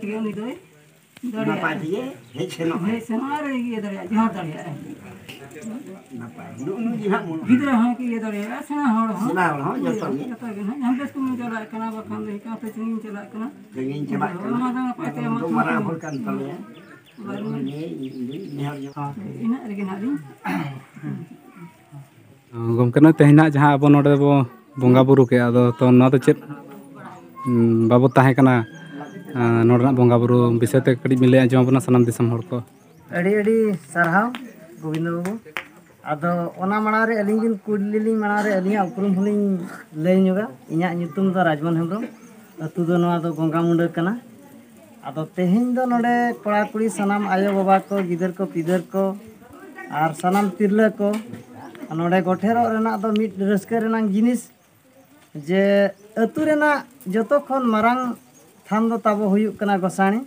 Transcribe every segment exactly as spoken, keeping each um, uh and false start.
ᱛᱮᱜᱮ ᱩᱱᱤ ᱫᱚᱭ ᱱᱟᱯᱟᱭ ᱫᱟᱲᱮᱭᱟᱜᱼᱟ᱾ ᱛᱮᱜᱮ ᱦᱮᱡ ᱥᱮᱱᱚᱜ ᱦᱮᱡ ᱥᱮᱱᱚᱜ ᱟᱨ ᱤᱭᱟᱹ ᱫᱟᱲᱮᱭᱟᱜᱼᱟ, ᱡᱚᱦᱟᱨ ᱫᱟᱲᱮᱭᱟᱜᱼᱟ᱾ ᱱᱟᱯᱟᱭ᱾ ᱱᱩᱜᱼᱩ ᱱᱩᱭ ᱜᱮ ᱦᱟᱸᱜ ᱵᱚᱱ ᱜᱤᱫᱽᱨᱟᱹ ᱦᱚᱸ ᱠᱚ ᱤᱭᱟᱹ ᱫᱟᱲᱮᱭᱟᱜᱼᱟ, ᱥᱮᱬᱟ ᱦᱚᱲ ᱦᱚᱸ᱾ ᱥᱮᱬᱟ ᱦᱚᱲ ᱦᱚᱸ ᱡᱚᱛᱚ ᱜᱮ᱾ ᱡᱚᱛᱚ ᱜᱮ ᱦᱟᱸᱜ, ᱡᱟᱦᱟᱸ ᱵᱮᱥ ᱠᱚ ᱪᱟᱞᱟᱜ ᱠᱟᱱᱟ, ᱵᱟᱠᱷᱟᱱ ᱫᱚ ᱮᱠᱟᱞᱛᱮ ᱥᱟᱺᱜᱤᱧ ᱪᱟᱞᱟᱜ ᱠᱟᱱᱟ᱾ ᱥᱟᱺᱜᱤᱧ ᱪᱟᱞᱟᱜ ᱠᱟᱱᱟ᱾ ᱚᱱᱟ ᱫᱚ ᱱᱟᱯᱟᱭ ᱛᱮ ᱟᱵᱚ ᱮᱢᱟ ᱫᱚ ᱠᱚ ᱢᱟᱨᱟᱝ ᱠᱷᱟᱱ᱾ ᱦᱚᱲ ᱠᱟᱱ ᱛᱟᱞᱮᱭᱟ᱾ ᱚᱱᱟ ᱜᱮ ᱤᱧ ᱫᱩᱧ ᱱᱮᱦᱚᱨ ᱡᱚᱦᱟᱨ᱾ ᱤᱱᱟᱹᱜ ᱨᱮᱜᱮ ᱱᱟᱦᱟᱜ ᱞᱤᱧ ᱜᱚᱢᱠᱮ, ᱱᱚᱜᱼᱚᱭ ᱛᱮᱦᱮᱧ ᱱᱟᱜ ᱡᱟᱦᱟᱸ ᱟᱵᱚ ᱱᱚᱰᱮ ᱵᱚ ᱵᱚᱸᱜᱟ ᱵᱩᱨᱩ ᱠᱮᱜᱼᱟ, ᱟᱫᱚ ᱛᱚ ᱱᱚᱣᱟ ᱫᱚ ᱪᱮᱫ, ᱩᱸ, ᱵᱟᱵᱚᱛ ᱛᱟᱦᱮᱸ ᱠᱟᱱᱟ, ᱟᱸ, ᱱᱚᱰᱮᱱᱟᱜ ᱵᱚᱸᱜᱟ ᱵᱩᱨᱩ ᱵᱤᱥᱚᱭ ᱛᱮ ᱠᱟᱹᱴᱤᱡ ᱵᱤᱱ ᱞᱟᱹᱭ ᱟᱸᱡᱚᱢ ᱟᱵᱚᱱᱟ ᱥᱟᱱᱟᱢ ᱫᱤᱥᱚᱢ ᱦᱚᱲ ᱠᱚ? ᱟᱹᱰᱤ ᱟᱹᱰᱤ ᱥᱟᱨᱦᱟᱣ ᱜᱳᱵᱤᱱᱫᱚ ᱵᱟᱹᱵᱩ᱾ ᱟᱫᱚ ᱚᱱᱟ ᱢᱟᱲᱟᱝ ᱨᱮ ᱟᱹᱞᱤᱧ ᱵᱤᱱ ᱠᱩᱞᱤ ᱞᱤᱧ ᱢᱟᱲᱟᱝ ᱨᱮ ᱟᱹᱞᱤᱧᱟᱜ ᱩᱯᱨᱩᱢ ᱦᱚᱸᱞᱤᱧ ᱞᱟᱹᱭ ᱧᱚᱜᱟ᱾ ᱤᱧᱟᱹᱜ ᱧᱩᱛᱩᱢ ᱫᱚ ᱨᱟᱡᱽᱢᱳᱦᱚᱱ ᱦᱮᱢᱵᱨᱚᱢ, ᱟᱹᱛᱩ ᱫᱚ ᱱᱚᱣᱟ ᱫᱚ ᱜᱚᱝᱜᱟ ᱢᱩᱸᱰᱟᱹ ᱠᱟᱱᱟ᱾ ᱟᱫᱚ ᱛᱮᱦᱮᱧ ᱫᱚ ᱱᱚᱰᱮ ᱠᱚᱲᱟ ᱠᱩᱲᱤ ᱥᱟᱱᱟᱢ ᱟᱭᱳ ᱵᱟᱵᱟ ᱠᱚ, ᱜᱤᱫᱟᱹᱨ ᱠᱚ ᱯᱤᱫᱟᱹᱨ ᱠᱚ ᱟᱨ ᱥᱟᱱᱟᱢ ᱛᱤᱨᱞᱟᱹ ᱠᱚ ᱱᱚᱰᱮ ᱜᱚᱴᱷᱮᱨᱚᱜ ᱨᱮᱱᱟᱜ ᱫᱚ ᱢᱤᱫ ᱨᱟᱹᱥᱠᱟᱹ ᱨᱮᱱᱟᱜ ᱡᱤᱱᱤᱥ, ᱡᱮ ᱟᱹᱛᱩ ᱨᱮᱱᱟᱜ ᱡᱚᱛᱚ ᱠᱷᱚᱱ ᱢᱟᱨᱟᱝ ᱛᱷᱟᱱ ᱫᱚ ᱛᱟᱵᱚ ᱦᱩᱭᱩᱜ ᱠᱟᱱᱟ ᱜᱚᱥᱟᱬᱤ᱾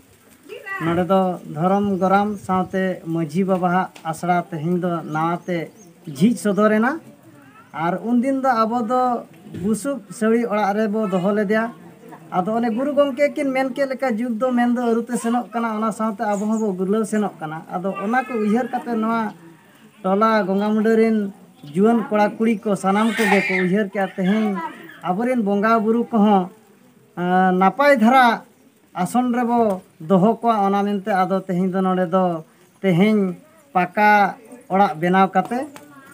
ᱱᱚᱰᱮ ᱫᱚ ᱫᱷᱚᱨᱚᱢ ᱜᱚᱨᱟᱢ ᱥᱟᱶᱛᱮ ᱢᱟᱹᱡᱷᱤ ᱵᱟᱵᱟᱣᱟᱜ ᱟᱥᱲᱟ ᱛᱮᱦᱮᱧ ᱫᱚ ᱱᱟᱣᱟ ᱛᱮ ᱡᱷᱤᱡ ᱥᱚᱫᱚᱨ ᱮᱱᱟ᱾ ᱟᱨ ᱩᱱᱫᱤᱱ ᱫᱚ ᱟᱵᱚ ᱫᱚ ᱵᱩᱥᱩᱵ ᱥᱟᱹᱣᱲᱤ ᱚᱲᱟᱜ ᱨᱮᱵᱚ ᱫᱚᱦᱚ ᱞᱮᱫᱮᱭᱟ᱾ ᱟᱫᱚ ᱚᱱᱮ ᱜᱩᱨᱩ ᱜᱚᱢᱠᱮ ᱠᱤᱱ ᱢᱮᱱ ᱠᱮᱫ ᱞᱮᱠᱟ, ᱡᱩᱜᱽ ᱫᱚ ᱢᱮᱱᱫᱚ ᱟᱹᱨᱩᱛᱮ ᱥᱮᱱᱚᱜ ᱠᱟᱱᱟ, ᱚᱱᱟ ᱥᱟᱶᱛᱮ ᱟᱵᱚ ᱦᱚᱸᱵᱚ ᱜᱩᱨᱞᱟᱹᱣ ᱥᱮᱱᱚᱜ ᱠᱟᱱᱟ᱾ ᱟᱫᱚ ᱚᱱᱟ ᱠᱚ ᱩᱭᱦᱟᱹᱨ ᱠᱟᱛᱮ ᱱᱚᱣᱟ ᱴᱚᱞᱟ ᱜᱚᱝᱜᱟ ᱢᱩᱸᱰᱟᱹ ᱨᱮᱱ ᱡᱩᱣᱟᱹᱱ ᱠᱚᱲᱟ ᱠᱩᱲᱤ ᱠᱚ ᱥᱟᱱᱟᱢ ᱠᱚᱜᱮ ᱠᱚ ᱩᱭᱦᱟᱹᱨ ᱠᱮᱜᱼᱟ, ᱛᱮᱦᱮᱧ ᱟᱵᱚᱨᱮᱱ ᱵᱚᱸᱜᱟ ᱵᱩᱨᱩ ᱠᱚᱦᱚᱸ, ᱟᱸ, ᱱᱟᱯᱟᱭ ᱫᱷᱟᱨᱟ ᱟᱥᱚᱱ ᱨᱮᱵᱚ ᱫᱚᱦᱚ ᱠᱚᱣᱟ᱾ ᱚᱱᱟ ᱢᱮᱱᱛᱮ ᱟᱫᱚ ᱛᱮᱦᱮᱧ ᱫᱚ ᱱᱚᱰᱮ ᱫᱚ ᱛᱮᱦᱮᱧ ᱯᱟᱠᱟ ᱚᱲᱟᱜ ᱵᱮᱱᱟᱣ ᱠᱟᱛᱮ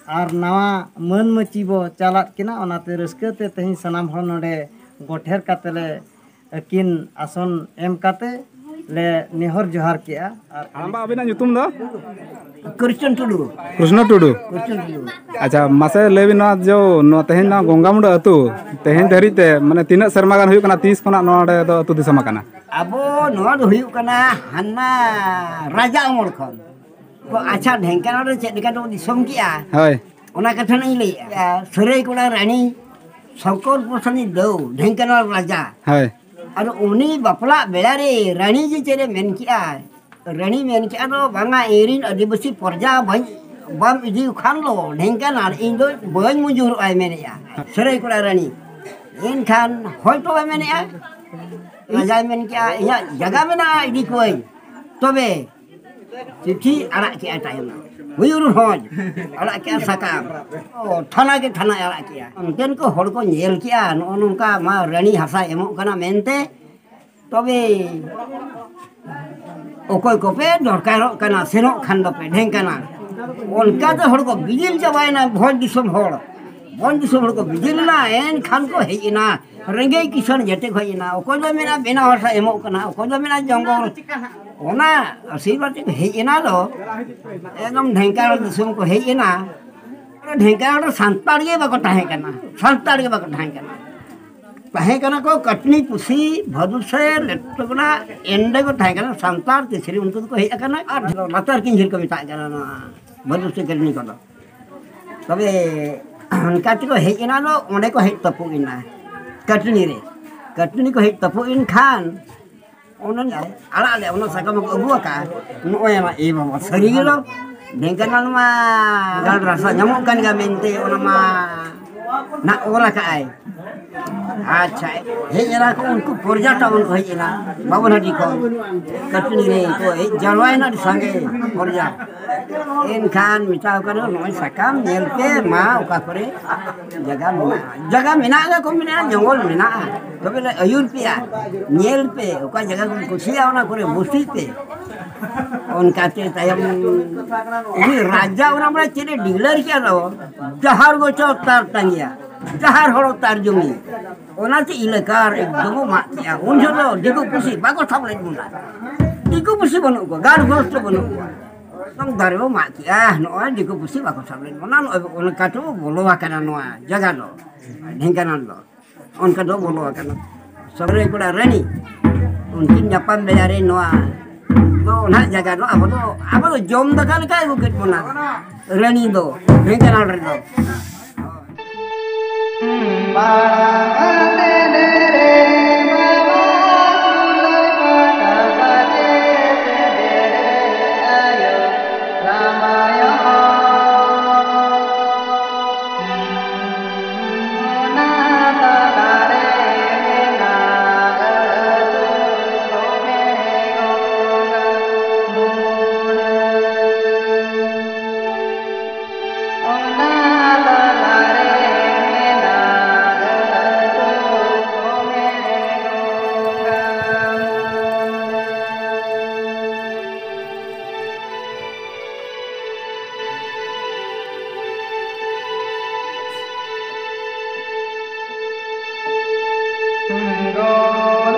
ᱟᱨ ᱱᱟᱣᱟ ᱢᱟᱹᱱ ᱢᱟᱹᱪᱤ ᱵᱚ ᱪᱟᱞᱟᱫ ᱠᱤᱱᱟ᱾ ᱚᱱᱟᱛᱮ ᱨᱟᱹᱥᱠᱟᱹ ᱛᱮ ᱛᱮᱦᱮᱧ ᱥᱟᱱᱟᱢ ᱦᱚᱲ ᱱᱚᱰᱮ ᱜᱚᱴᱷᱮᱨ ᱠᱟᱛᱮ ᱞᱮ ᱟᱹᱠᱤᱱ ᱟᱥᱚᱱ ᱮᱢ ᱠᱟᱛᱮ ᱞᱮ ᱱᱮᱦᱚᱨ ᱡᱚᱦᱟᱨ ᱠᱮᱜᱼᱟ᱾ ᱟᱨ ᱦᱟᱲᱟᱢᱵᱟ, ᱟᱹᱵᱤᱱᱟᱜ ᱧᱩᱛᱩᱢ ᱫᱚ? ᱠᱨᱤᱥᱱᱚ ᱴᱩᱰᱩ᱾ ᱠᱨᱤᱥᱱᱚ ᱴᱩᱰᱩ᱾ ᱠᱨᱤᱥᱱᱚ ᱴᱩᱰᱩ᱾ ᱟᱪᱪᱷᱟ, ᱢᱟᱥᱮ ᱞᱟᱹᱭ ᱵᱤᱱ, ᱱᱚᱣᱟ ᱡᱚ, ᱱᱚᱣᱟ ᱛᱮᱦᱮᱧ ᱱᱚᱣᱟ ᱜᱚᱝᱜᱟ ᱢᱩᱸᱰᱟᱹ ᱟᱹᱛᱩ ᱛᱮᱦᱮᱧ ᱫᱷᱟᱹᱨᱤᱡ ᱛᱮ, ᱢᱟᱱᱮ, ᱛᱤᱱᱟᱹᱜ ᱥᱮᱨᱢᱟ ᱜᱟᱱ ᱦᱩᱭᱩᱜ ᱠᱟᱱᱟ, ᱛᱤᱥ ᱠᱷᱚᱱᱟᱜ ᱱᱚᱰᱮ ᱫᱚ ᱟᱹᱛᱩ ᱫᱤᱥᱚᱢ ᱟᱠᱟᱱᱟ? ᱟᱵᱚ ᱱᱚᱣᱟ ᱫᱚ ᱦᱩᱭᱩᱜ ᱠᱟᱱᱟ ᱦᱟᱱᱟ ᱨᱟᱡᱟ ᱟᱢᱚᱞ ᱠᱷᱚᱱ᱾ ᱛᱚ, ᱟᱪᱪᱷᱟ, ᱰᱷᱮᱝᱠᱟᱱᱟᱞ ᱨᱮ ᱪᱮᱫ ᱞᱮᱠᱟ ᱛᱮᱵᱚ ᱫᱤᱥᱚᱢ ᱠᱮᱜᱼᱟ? ᱦᱳᱭ᱾ ᱚᱱᱟ ᱠᱟᱛᱷᱟ ᱞᱤᱧ ᱞᱟᱹᱭᱮᱜᱼᱟ᱾ ᱥᱟᱹᱨᱟᱹᱭ ᱠᱚᱲᱟ ᱨᱟᱱᱤ ᱥᱚᱝᱠᱚᱨ ᱯᱨᱚᱥᱟᱫᱽ ᱫᱟᱹᱣ, ᱰᱷᱮᱝᱠᱟᱱᱟᱞ ᱨᱟᱡᱟ᱾ ᱦᱳᱭ᱾ ᱟᱫᱚ ᱩᱱᱤ ᱵᱟᱯᱞᱟᱜ ᱵᱮᱲᱟ ᱨᱮ ᱨᱟᱱᱤ ᱡᱮ ᱪᱮᱫ ᱮ ᱢᱮᱱ ᱠᱮᱜᱼᱟ, ᱨᱟᱱᱤ ᱢᱮᱱ ᱠᱮᱜᱼᱟ ᱫᱚ, "ᱵᱟᱝᱟ, ᱤᱧ ᱨᱤᱱ ᱟᱹᱫᱤᱵᱟᱹᱥᱤ ᱯᱨᱚᱡᱟ ᱵᱟᱹᱧ, ᱵᱟᱢ ᱤᱫᱤ ᱠᱷᱟᱱ ᱫᱚ ᱰᱷᱮᱝᱠᱟᱱᱟᱞ, ᱤᱧ ᱫᱚ ᱵᱟᱹᱧ ᱢᱩᱡᱩᱨᱚᱜᱼᱟᱭ", ᱢᱮᱱᱮᱜᱼᱟ ᱥᱟᱹᱨᱟᱹᱭ ᱠᱚᱲᱟ ᱨᱟᱱᱤ᱾ ᱮᱱᱠᱷᱟᱱ ᱦᱚᱭ ᱛᱚᱵᱮ ᱢᱮᱱᱮᱜᱼᱟ, ᱨᱟᱡᱟᱭ ᱢᱮᱱ ᱠᱮᱜᱼᱟ, "ᱤᱧᱟᱹᱜ ᱡᱟᱭᱜᱟ ᱢᱮᱱᱟᱜᱼᱟ, ᱤᱫᱤ ᱠᱚᱣᱟᱹᱧ᱾" ᱛᱚᱵᱮ ᱪᱤᱴᱷᱤ ᱟᱲᱟᱜ ᱠᱮᱜᱼᱟ ᱛᱟᱭᱚᱢ, ᱢᱚᱭᱩᱨᱵᱷᱚᱸᱡᱽ ᱟᱲᱟᱜ ᱠᱮᱜᱼᱟ ᱥᱟᱠᱟᱢ, ᱚ, ᱛᱷᱟᱱᱟ ᱜᱮ ᱛᱷᱟᱱᱟᱭ ᱟᱲᱟᱜ ᱠᱮᱜᱼᱟ᱾ ᱚᱱᱛᱮᱱ ᱠᱚ ᱦᱚᱲ ᱠᱚ ᱧᱮᱞ ᱠᱮᱜᱼᱟ, ᱱᱚᱜᱼᱚ ᱱᱚᱝᱠᱟ ᱢᱟ ᱨᱟᱹᱱᱤ ᱦᱟᱥᱟᱭ ᱮᱢᱚᱜ ᱠᱟᱱᱟ ᱢᱮᱱᱛᱮ, ᱛᱚᱵᱮ ᱚᱠᱚᱭ ᱠᱚᱯᱮ ᱫᱚᱨᱠᱟᱨᱚᱜ ᱠᱟᱱᱟ, ᱥᱮᱱᱚᱜ ᱠᱷᱟᱱ ᱫᱚᱯᱮ ᱰᱷᱮᱝᱠᱟᱱᱟ᱾ ᱚᱱᱠᱟᱛᱮ ᱦᱚᱲ ᱠᱚ ᱵᱤᱫᱤᱞ ᱪᱟᱵᱟᱭᱮᱱᱟ, ᱵᱷᱚᱸᱡᱽ ᱫᱤᱥᱚᱢ ᱦᱚᱲ, ᱵᱷᱚᱸᱡᱽ ᱫᱤᱥᱚᱢ ᱦᱚᱲ ᱠᱚ ᱵᱤᱫᱤᱞ ᱮᱱᱟ᱾ ᱮᱱᱠᱷᱟᱱ ᱠᱚ ᱦᱮᱡ ᱮᱱᱟ, ᱨᱮᱸᱜᱮᱡ ᱠᱤᱥᱟᱹᱬ ᱡᱮᱛᱮ ᱠᱚ ᱦᱮᱡ ᱮᱱᱟ᱾ ᱚᱠᱚᱭ ᱫᱚ ᱢᱮᱱᱟ ᱵᱮᱱᱟᱣ ᱦᱟᱥᱟ ᱮᱢᱚᱜ ᱠᱟᱱᱟ, ᱚᱠᱚᱭ ᱫᱚ ᱢᱮᱱᱟ ᱡᱚᱝᱜᱚᱞ᱾ ᱚᱱᱟ ᱟᱥᱤᱨᱵᱟᱫᱽ ᱛᱮᱠᱚ ᱦᱮᱡ ᱮᱱᱟ ᱫᱚ, ᱮᱠᱫᱚᱢ ᱰᱷᱮᱝᱠᱟᱱᱟᱞ ᱫᱤᱥᱚᱢ ᱠᱚ ᱦᱮᱡ ᱮᱱᱟ᱾ ᱰᱷᱮᱝᱠᱟᱱᱟᱞ ᱨᱮ ᱥᱟᱱᱛᱟᱲ ᱜᱮ ᱵᱟᱠᱚ ᱛᱟᱦᱮᱸ ᱠᱟᱱᱟ, ᱥᱟᱱᱛᱟᱲ ᱜᱮ ᱵᱟᱠᱚ ᱛᱟᱦᱮᱸ ᱠᱟᱱᱟ᱾ ᱛᱟᱦᱮᱸ ᱠᱟᱱᱟ ᱠᱚ ᱠᱟᱹᱴᱱᱤ, ᱯᱩᱥᱤ, ᱵᱷᱟᱫᱩᱥᱮ, ᱞᱮᱴᱚᱜᱚᱲᱟ, ᱮᱱᱰᱮ ᱠᱚ ᱛᱟᱦᱮᱸ ᱠᱟᱱᱟ᱾ ᱥᱟᱱᱛᱟᱲ ᱛᱤᱥᱨᱤ ᱩᱱᱠᱩ ᱫᱚᱠᱚ ᱦᱮᱡ ᱟᱠᱟᱱᱟ ᱟᱨ ᱞᱟᱛᱟᱨ ᱠᱤᱧᱡᱷᱤᱨ ᱠᱚ ᱢᱮᱛᱟᱜ ᱠᱟᱱᱟ ᱱᱚᱣᱟ ᱵᱷᱟᱫᱩᱥᱮ ᱠᱟᱹᱴᱱᱤ ᱠᱚᱫᱚ᱾ ᱛᱚᱵᱮ ᱚᱱᱠᱟ ᱛᱮᱠᱚ ᱦᱮᱡ ᱮᱱᱟ ᱫᱚ, ᱚᱸᱰᱮ ᱠᱚ ᱦᱮᱡ ᱛᱟᱹᱯᱩᱜ ᱮᱱᱟ ᱠᱟᱹᱴᱱᱤ ᱨᱮ᱾ ᱠᱟᱹᱴᱱᱤ ᱠᱚ ᱦᱮᱡ ᱛᱟᱹᱯᱩᱜ ᱮᱱ ᱠᱷᱟᱱ ᱚᱱᱟ ᱟᱲᱟᱜ ᱞᱮ, ᱚᱱᱟ ᱥᱟᱠᱟᱢ ᱠᱚ ᱟᱹᱜᱩ ᱟᱠᱟᱫᱼᱟ᱾ ᱱᱚᱜᱼᱚᱭ ᱢᱟ, ᱮ ᱵᱟᱵᱟ, ᱥᱟᱹᱨᱤ ᱜᱮ ᱫᱚ ᱰᱷᱮᱝᱠᱟᱱᱟᱞ ᱢᱟ ᱜᱟᱲ ᱨᱟᱥᱟ ᱧᱟᱢᱚᱜ ᱠᱟᱱ ᱜᱮᱭᱟ ᱢᱮᱱᱛᱮ ᱚᱱᱟ ᱢᱟ ᱱᱟᱜ ᱚᱞ ᱟᱠᱟᱫᱼᱟᱭ᱾ ᱟᱪᱪᱷᱟ, ᱦᱮᱡ ᱮᱱᱟ ᱠᱚ ᱩᱱᱠᱩ ᱯᱚᱨᱡᱟ ᱛᱟᱵᱚᱱ ᱠᱚ ᱦᱮᱡ ᱮᱱᱟ, ᱵᱟᱵᱚᱱ ᱦᱟᱹᱴᱤ ᱠᱚ ᱠᱟᱹᱴᱱᱤ ᱨᱮ ᱠᱚ ᱦᱮᱡ ᱡᱟᱨᱣᱟᱭᱮᱱᱟ ᱟᱹᱰᱤ ᱥᱟᱸᱜᱮ ᱯᱚᱨᱡᱟ᱾ ᱮᱱᱠᱷᱟᱱ ᱢᱮᱛᱟᱣ ᱠᱟᱱᱟ, "ᱱᱚᱜᱼᱚᱭ ᱥᱟᱠᱟᱢ ᱧᱮᱞ ᱯᱮ ᱢᱟ, ᱚᱠᱟ ᱠᱚᱨᱮ ᱡᱟᱭᱜᱟ ᱢᱮᱱᱟᱜᱼᱟ, ᱡᱟᱭᱜᱟ ᱢᱮᱱᱟᱜ ᱜᱮ ᱠᱚ ᱢᱮᱱᱟ, ᱡᱚᱝᱜᱚᱞ ᱢᱮᱱᱟᱜᱼᱟ, ᱛᱚᱵᱮ ᱞᱮ ᱟᱹᱭᱩᱨ ᱯᱮᱭᱟ, ᱧᱮᱞ ᱯᱮ, ᱚᱠᱟ ᱡᱟᱭᱜᱟ ᱠᱚ ᱠᱩᱥᱤᱭᱟᱜᱼᱟ, ᱚᱱᱟ ᱠᱚᱨᱮ ᱵᱩᱥᱤ ᱯᱮ᱾" ᱚᱱᱠᱟᱛᱮ ᱛᱟᱭᱚᱢ ᱩᱱᱤ ᱨᱟᱡᱟ ᱚᱱᱟ ᱢᱟᱱᱮ ᱪᱮᱫ ᱮ declare ᱠᱮᱫ ᱫᱚ, ᱡᱟᱦᱟᱨ ᱜᱚᱪᱚ ᱛᱟᱨ ᱛᱟᱸᱜᱤᱭᱟ, ᱡᱟᱦᱟᱨ ᱦᱚᱲ ᱛᱟᱨ ᱡᱚᱢᱤ, ᱚᱱᱟᱛᱮ ᱮᱞᱟᱠᱟ ᱮᱠᱫᱚᱢ ᱢᱟᱜ ᱠᱮᱜᱼᱟ᱾ ᱩᱱ ᱡᱚᱦᱚᱜ ᱫᱚ ᱫᱤᱠᱩ ᱯᱩᱥᱤ ᱵᱟᱠᱚ ᱥᱟᱵ ᱞᱮᱫ ᱵᱚᱱᱟ, ᱫᱤᱠᱩ ᱯᱩᱥᱤ ᱵᱟᱹᱱᱩᱜ ᱠᱚᱣᱟ, ᱜᱟᱲ ᱜᱚᱨᱚᱥᱛᱚ ᱵᱟᱹᱱᱩᱜ ᱠᱚᱣᱟ᱾ ᱮᱠᱫᱚᱢ ᱫᱟᱨᱮ ᱵᱚ ᱢᱟᱜ ᱠᱮᱜᱼᱟ, ᱱᱚᱜᱼᱚᱭ ᱫᱤᱠᱩ ᱯᱩᱥᱤ ᱵᱟᱠᱚ ᱥᱟᱵ ᱞᱮᱫ ᱵᱚᱱᱟ, ᱱᱚᱜᱼᱚᱭ ᱚᱱᱠᱟ ᱛᱮᱵᱚ ᱵᱚᱞᱚ ᱟᱠᱟᱱᱟ ᱱᱚᱣᱟ ᱡᱟᱭᱜᱟ ᱫᱚ, ᱰᱷᱮᱝᱠᱟᱱᱟᱞ ᱫᱚ᱾ ᱚᱱᱠᱟ ᱫᱚ ᱵᱚᱞᱚ ᱟᱠᱟᱱᱟ᱾ ᱥᱚᱜᱨᱟᱭ ᱠᱚᱲᱟ ᱨᱟᱹᱱᱤ, ᱩᱱᱠᱤᱱ ᱧᱟᱯᱟᱢ ᱵᱮᱲᱟ ᱨᱮ ᱱᱚᱣᱟ ᱫᱚ ᱚᱱᱟ ᱡᱟᱭᱜᱟ ᱫᱚ ᱟᱵᱚ ᱫᱚ, ᱟᱵᱚ ᱫᱚ ᱡᱚᱢ ᱫᱟᱠᱟ ᱞᱮᱠᱟ ᱟᱹᱜᱩ ᱠᱮᱫ ᱵᱚᱱᱟ ᱨᱟᱹᱱᱤ ᱫᱚ ᱰᱷᱮᱝᱠᱟᱱᱟᱞ ᱨᱮᱫᱚ᱾ ᱫᱚ